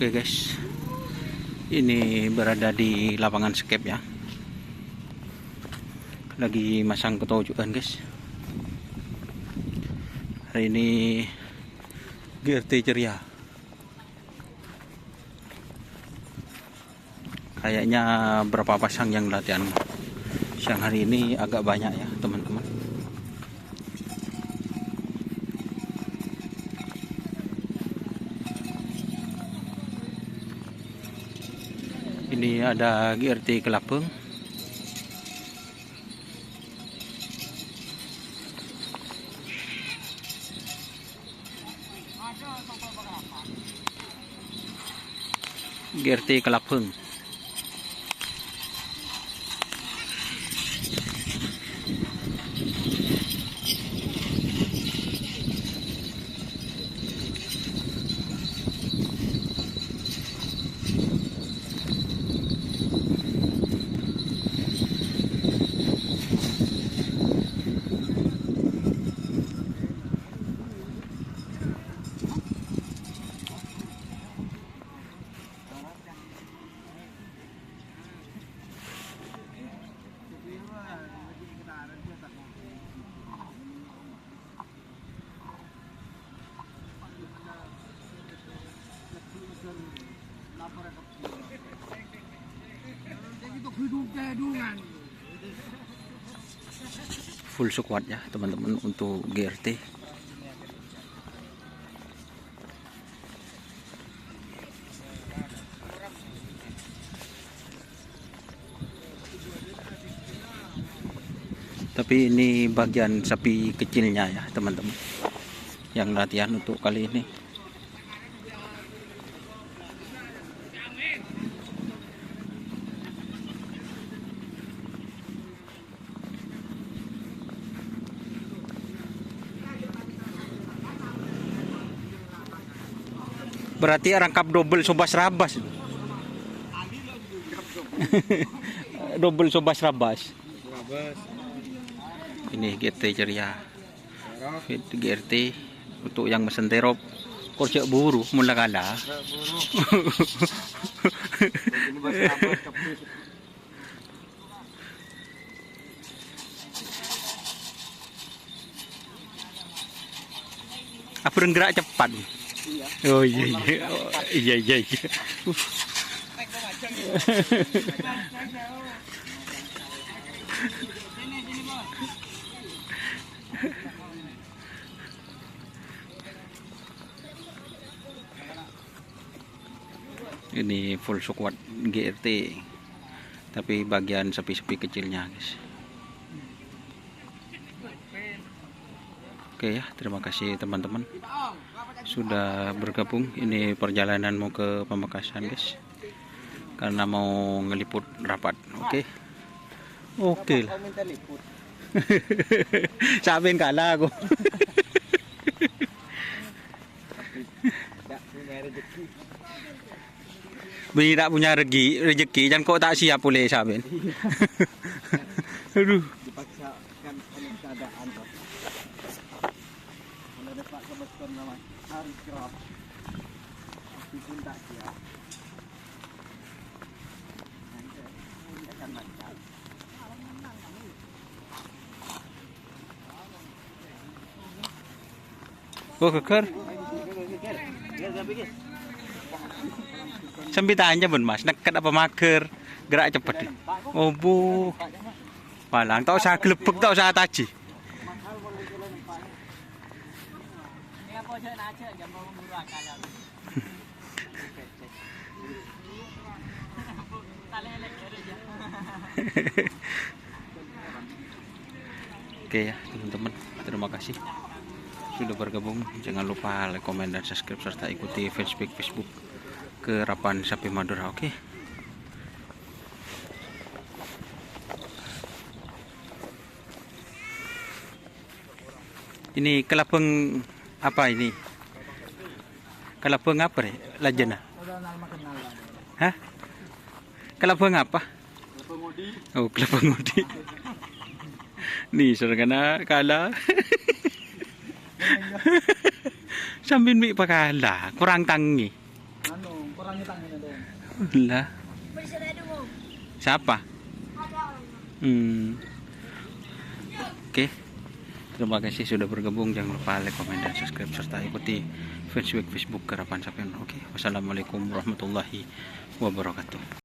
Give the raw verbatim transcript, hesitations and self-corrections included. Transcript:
Oke, guys, ini berada di lapangan skep, ya. Lagi masang ketujuan, guys. Hari ini G R T ceria. Kayaknya berapa pasang yang latihan siang hari ini agak banyak, ya, teman-teman. Ini ada G R T Kelabang. G R T Kelabang. Full squad, ya, teman-teman, untuk G R T. Tapi ini bagian sapi kecilnya, ya, teman-teman, yang latihan untuk kali ini. Berarti rangkap double sobas rabas. Double sobas rabas. Ini G R T ceria. Fit G R T untuk yang mesen terop. Kor jhâ' buru, mula kala. Abâreng gerak cepat. Iya. Oh, iya, iya. Oh, iya, iya, iya. Uh. Ini full squad G R T, tapi bagian sapi-sapi kecilnya, guys. Oke, ya, terima kasih, teman-teman, sudah bergabung. Ini perjalananmu ke Pamekasan, guys, karena mau ngeliput rapat. Oke. Oke lah. Saben kala aku. Tidak punya rezeki. Bini tak punya regi-, rezeki, kan kok tak siap oleh saben. Aduh. Dipaksakan oleh keadaan, Pak. Kalau ada Pak Kebeston nama harus kerap. Tapi pun tak siap. Nanti akan lancar. Oh, geger. Sempit aja, Bun, Mas. Neket apa mager? Gerak cepet, ya. Oh, bu. Palang, tak usah gelebek, tak usah taji. Oke ya, teman-teman, terima kasih sudah bergabung. Jangan lupa like, komen, dan subscribe, serta ikuti fanspage Facebook Kerapan Sapi Madura, oke? Ini kelabang apa ini? Kelabang apa, Rè? Lajana? Hah? Kelabang apa? Oh, kelabang ngodi. Nih, saudara kala. Sambil mik pakala, kurang tangi. Lah. Siapa? Hmm. Oke. Terima kasih sudah bergabung. Jangan lupa like, komen, dan subscribe, serta ikuti Fansweek Facebook Karapan Sampeyan. Oke, wassalamualaikum warahmatullahi wabarakatuh.